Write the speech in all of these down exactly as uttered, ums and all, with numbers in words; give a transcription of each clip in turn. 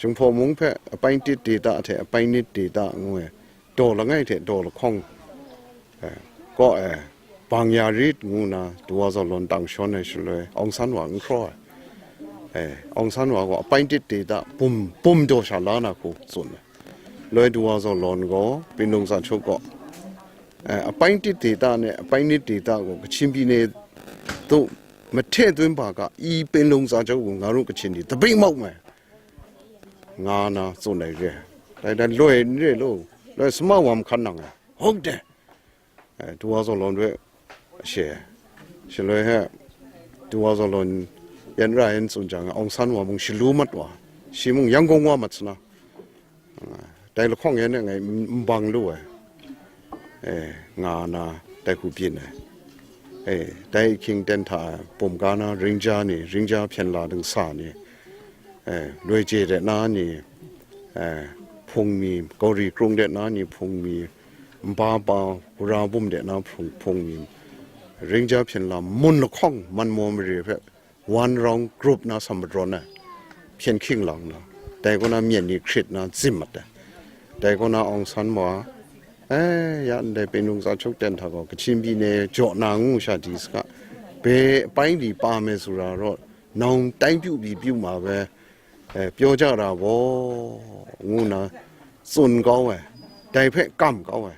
Jinghpaw mung hpe apaintit deta hte apainit deta ngu ai, daw langai hte daw lahkawng, eh, kaw ai, bang ya rit ngu na, Duwa Zaw Lawn tang shawn ai shaloi, Aung San wa n hkraw ai. Eh, Aung San wa gaw apaintit deta bum, bum daw sha la na hku tsun ai. Loi Duwa Zaw Lawn gaw, Pinlung Za Chuk gaw, eh, apaintit deta ne, apainit deta gaw, Kachin byi ne tu, mahte dun ba ga, i Pinlung Za Chuk gaw, nga ru Kachin di, tabing mau mai. Nga na tsun ai re. Dai dan loi n re lo, loi sama wa mahkan nang ai. Hok de. Eh, Duwa Zaw Lawn we she. Shaloi he, Duwa Zaw Lawn yan ra yan tsun jang, Aung San wa mung shalu mat wa, shi mung Yangon wa mat sana. Ah, dai lahkawng yan ngai n, n bang lu ai. Eh, nga na dai hku byin ai. Eh, dai ahkying ten hta bum ga na ringja ni, ringja hpyen la dingsa ni, eh, loi je de na ni, eh, hpung mi, Gauri krung de na ni hpung mi, nba pa, Gura bum de na hpung, hpung mi, ringja hpyen la mun lahkawng man maw mare hpe, one round group na sa madrawn ai, hpyen hking lang na, dai kaw na myen ni hkrit na zim mat ai. Dai kaw na Aung San wa, eh, ya ndai Pinlung Za Chuk ten hta gaw, Kachin byi ne jaw na ngu sha di saga, be pai li pa me sura raw, nang tai pyu byi pyu ma be, eh, pyaw ja ra baw, ngu na tsun kau ai, dai hpe kam kau ai.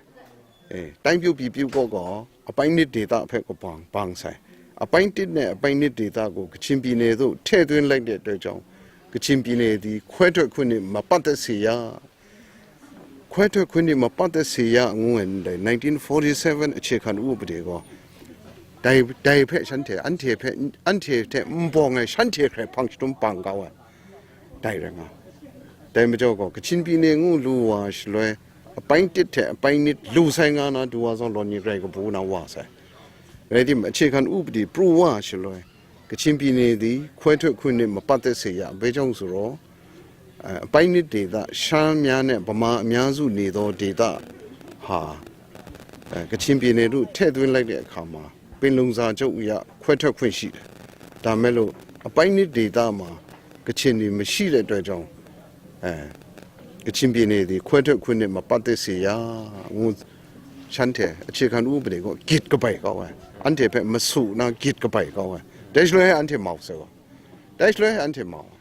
Eh, tai pyu byi pyu kaw gaw, apainit deta hpe kabang bang sai. Apaintit ne apainit deta gaw Kachin byi ne tu hte dun lai de tai jang, Kachin byi ne di hkoi htoi hkun ni mapat dat se ya, hkoi htoi hkun ni mapat dat se ya ngu ai ndai nineteen forty-seven Achehkan Upade gaw, dai, dai hpe shanhte, anhte hpe, anhte hte n bawng ai shanhte hkrai hpang shadum bang kau ai. Dai rai nga. Dai majaw gaw, Kachin byi ne ngu lu wa shaloi, apaintit hte apainit lu sai nga na Duwa Zaw Lawn ni rai kabu na wa sai. Rai tim, Achehkan Upade pru wa shaloi, Kachin byi ne di hkoi htoi hkun ni mapat dat se ya bai jang su raw, eh, apainit deta, sha mya ne bama mya zu ni daw deta ha, eh, Kachin byi ne tu hte dun lai de hka ma, Pinlung Za Chuk ya hkoi htoi hkun shi, da me lu, apainit deta ma, Kachin ni mashi de tai jang, eh, Kachin byi ne di hkoi htoi hkun ni mapat dat se ya, ngu shanhte Achehkan Upade gaw gyit kabai kau ai. Anhte hpe masu na gyit kabai kau ai. Dai shaloi anhte mau sai gaw. Dai shaloi anhte mau ai.